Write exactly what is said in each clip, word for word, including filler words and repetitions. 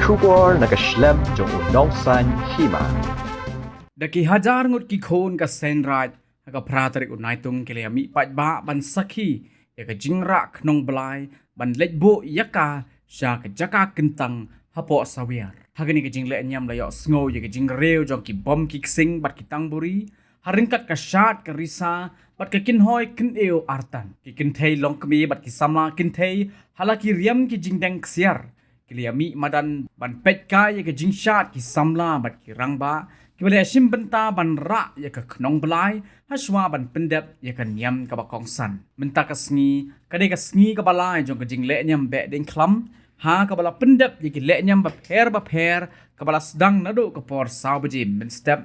Khubor na ka shlem jong u Nongsaiñ Hima. Da ki hajar ngut ki khun ka Seiñraij ha ka phra tarik u Naitung ki la ïa mih paidbah ban sakhi ïa ka jingrah khnong blai ban leit buh ïa ka sha ka jaka kyntang hapoh Sawiar. Ha kane ka jingleh niam la ïohsngew ïa ka jingriew jong ki bom ki ksing bad ki tangburi ha ryngkat ka shad ka risa bad ka kynhoi kynew artan. Ki kynthei longkmie bad ki samla kynthei ha la ki riam ki jingdeng ksiar ki la ïa mih madan ban peit kai ïa ka jingshad ki samla bad ki rangbah kiba la ïa shim bynta ban rah ïa ka khnong blai hashwa ban pyndep ïa ka niam kaba kongsan. Mynta ka sngi ka dei ka sngi kaba lai jong ka jingleh niam beh deiñ khlam ha kaba la pyndep ïa ki leh niam bapher bapher kaba la sdang naduh ka por saw baje mynstep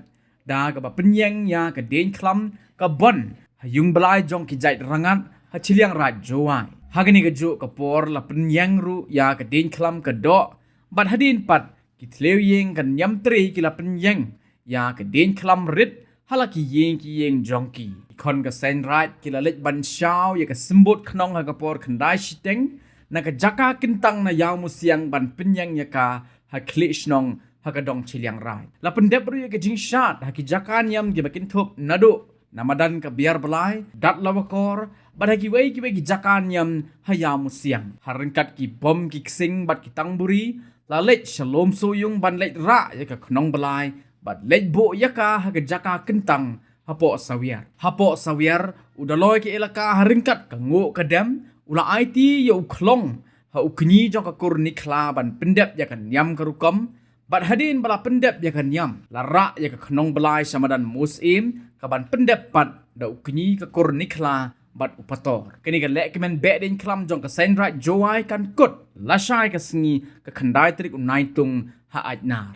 da kaba pynïeng ïa ka deiñ khlam ka bun ha ïing blai jong ki jait rangat ha Chilliangraij Jowai. Ha kane kajuh ka por la pynïeng ruh ïa ka deiñ khlam ka doh bad hadien pat ki thliew ïing ka niam trei ki la pynïeng ïa ka deiñ khlam rit ha la ki ïing ki ïing jong ki. Ki khon ka Seiñraij ki la leit ban shaw ïa ka symbud khnong ha ka por khyndai shiteng na ka jaka kyntang na Ïawmusiang ban pynïeng ïa ka ha khlieh shnong ha ka dong Chilliangraij. La pyndep ruh ïa ka jingshad ha ki jaka niam kiba kynthup naduh na madan ka Biar Blai, Datlawakor bad ha kiwei kiwei ki jaka niam ha Ïawmusiang. Ha ryngkat ki bom ki ksing bad ki tangburi la leit sha Lumsohiong ban leit rah ïa ka khnong blai bad leit buh ïa ka ha ka jaka kyntang hapoh Sawiar. Hapoh Sawiar u Daloi ka elaka ha ryngkat ka Nguh ka Dem u la aiti ïa u khlong ha u kñi jong ka kur Nikhla ban pyndep ïa ka niam ka rukom. Bad hadien ba la pyndep ïa ka niam la rah ïa ka khnong blai sha madan Musim ka ban pyndep pat da u kñi ka kur Nikhla bad u Pator. Kane ka lehkmen beh deiñ khlam jong ka Seiñraij Jowai kan kut lashai ka sngi ka khyndai tarik u Naitung ha Aitnar.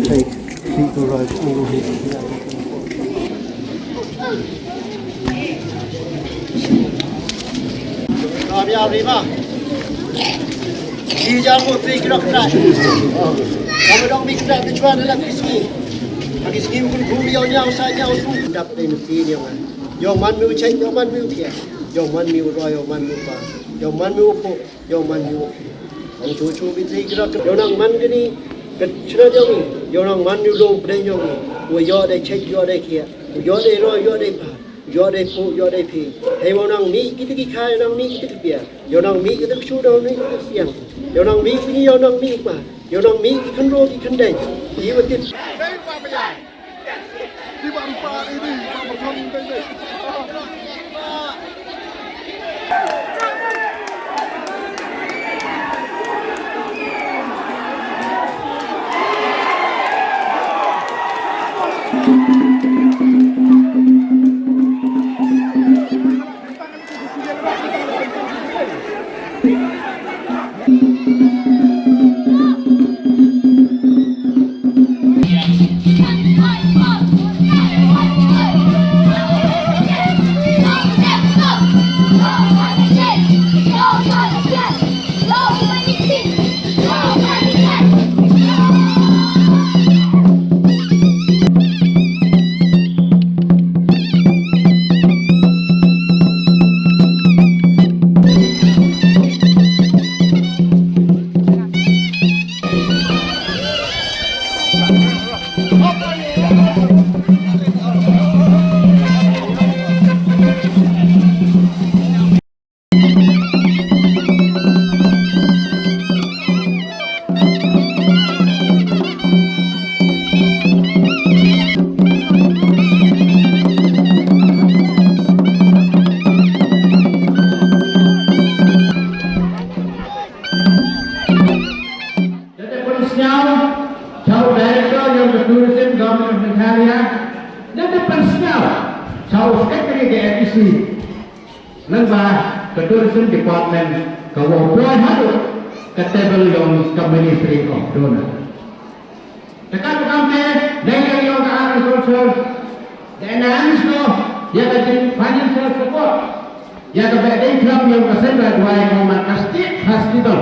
Take people right over here. Ka bia rima. Ki jang mo tri kilo kena. Ka ba dong mi kena te chwa dalam ki sngi. Ki sngi kun ku yo nyau sa nyau su. Dap te mesti dia man. Yo man mi u chai, yo man mi u thia. Yo man mi u roi, yo man mi u pa. Yo man mi u po. Ïoh man ïoh. Ong chu chu bi tri kra kra. Ïoh nang man kini. Ka chna jong i. Ïoh nang man ïoh long pdeng jong i. Wa ïoh dei chek ïoh dei khia. Ïoh dei roi ïoh dei pa. Ïoh dei pu ïoh dei phi. Hei wa nang mi kita ki khai nang mi kita ki pia. Ïoh nang mi kita ki chu dong mi kita ki siang. Ïoh nang mi kini ïoh nang mi pa. Ïoh nang mi ki khandro ki khandeng. Ki wa tip. Dei te pynsngew, cha u Director jong ka Tourism Government of Meghalaya, dei te pynsngew, cha u Secretary ka M D C, lyngba ka Tourism Department ka wa poi haduh ka table jong ka Ministry of DoNER. Te ka kam te, dei ka jong ka agriculture, dei na agriculture, Ïa ka jing financial support ïa ka Behdeiñkhlam ïong ka Seiñ Raij Wai, ka man ka State Hospital.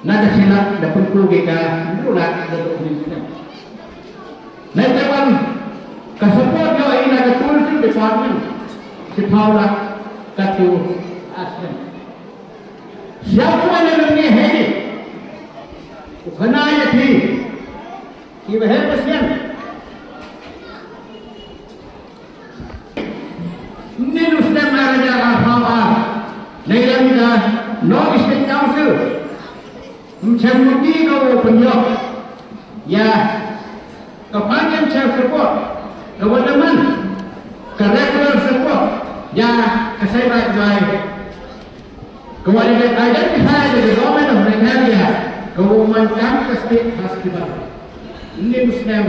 Na ka shilak da pynku ki ka hynriew lak da duk hynriew snem. Nai te ban ka support ïoh i na ka Tourism Department shiphew lak katto ar snem. Sha u wan na ngi hei u khana ïa ki ki ba hei pasian. Ynnin u snem ar hajar arphew ar, na ïa ka North Eastern Council, ym chem u ti ka u pynïoh ïa ka financial support, ka wa man ka regular support ïa ka Seiñ Raij Wai. Ka wa identify da ka Government of Meghalaya ka wa man kam ka State Hospital. Ynnin u snem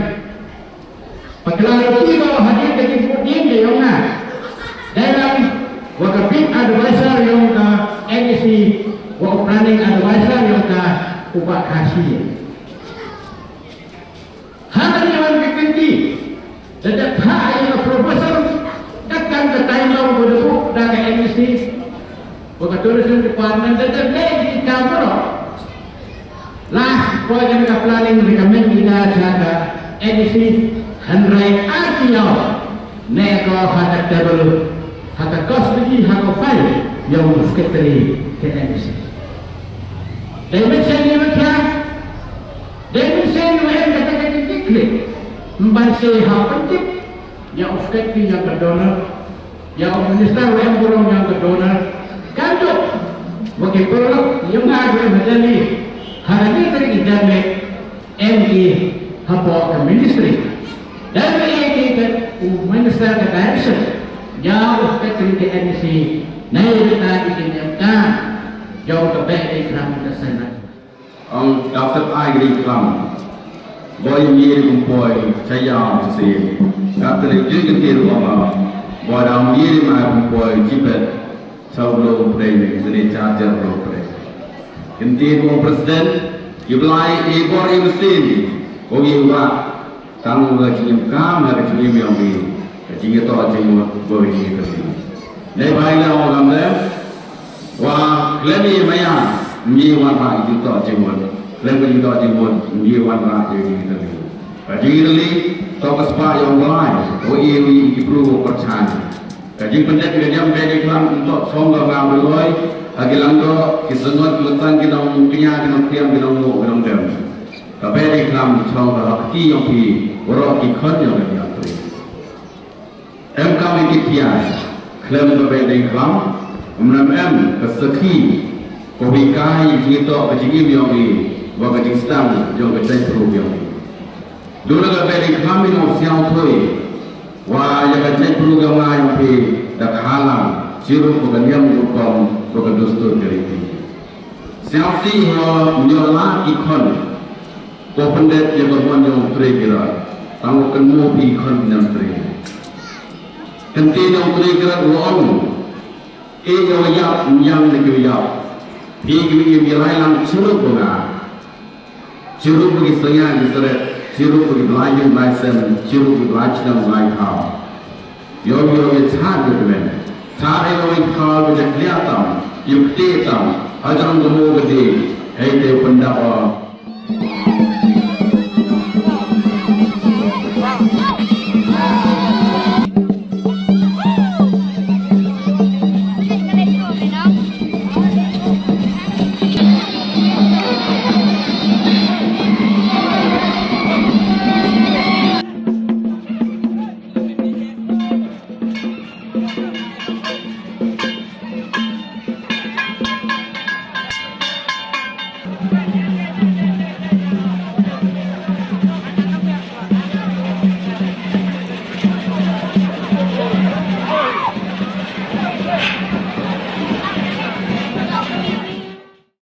Pakla ruti ko hadien ka jingput dien ka ïong nga. Dei lang wa ka big advisor ïong ka N E C, wa u planning advisor ïong ka u Bah Khasi. Ha ka jingwan ka kynti da da pha ïa ka proposal, da kan ka timeline ko da buh da ka N E C. Wa ka Tourism Department da da leh ki kam baroh. Last point ka planning recommend ïa ka sha ka N E C, hynrei ar ki ïaw ne ko ha ka table, ha ka custody, ha ka file ïong u secretary ka N E C. Dei mynsiem ïa ka, dei mynsiem ïa ka, ka, ka, ka, ka, ban se ha pyntip ïa u secretary ïa ka DoNER. Ïa u minister wa em burom ïa ka DoNER. Kan duk wa ki paralok ïa nga ki em ha Delhi. Ha ka ni tarik i Delhi em ki hapoh ka ministry. Dan ïa ki ka u minister ka direction ïa u secretary ka N E C. Nai ïa ka ki ki em ka jong ka Behdeiñkhlam ka Senate. Ong dap sep ai gri klam. Boi miri kumpoi chayam chisi. Kat tele jui kenti ruama. Boi dam miri mai kumpoi chipet. Chau lo play ne sini charger lo play. Kenti kong president. Iblai ibor imsin. Kogi wa. Tang ka jingim kam ha ka jingim ïong i ka jingïatoh jingmut ba ka jingïatoh jingmut. Dei bai la ong kam dei wa khlem i maya ngi wan ba i jingïatoh jingmut. Khlem ka jingïatoh jingmut ngi wan ba i jingïatoh jingmut. Ka jingïatoh to ka spah ïong bai wa i wi i ki pru wa pyrchang. Ka jingpyndep ka jam Behdeiñkhlam to chong ka nga wa loi ha ki langdoh ki sangot ki lutang ki nong kñia ki nong kriam ki nong mo ki nong dem. Ka Behdeiñkhlam chong ka hok ki ïong phi, waroh ki khon ïong ka ïong phi. Em kam ki thiah, khlem ka Behdeiñkhlam, em nam em ka sakhi, ko wi kai jingïatoh ka jingim ïong i, wa ka jingsdang ïong ka jaitbynriew ïong i. Duna ka Behdeiñkhlam i nong siaw thui, wa ïa ka jaitbynriew ïong nga ïong phi, da khalang, chirup ko ka niam rukom, ko ka dustur ka riti. Siaw si ho, nyola ki khon, Ko pyndep ïa ka mon jong u Tre Kirat, tang u kynmaw phi khon ki nang Tre. Kynti jong u Tre Kirat u ong, e ïa u ïap, ñiang ne ki u ïap. Phi ki wi ïa lai lang chirup ba nga. Chirup ba ki sngewsih ki seret, chirup ba ki blai ïing blai sem, chirup ba ki blai chnong blai thaw. Ïoh ïoh ïa chad ïa tymmen. Chad ïa ka wei thaw ka jakhlia tam, ïa kti tam, ha jrong ka mo ka dei, hei te u pyndap o,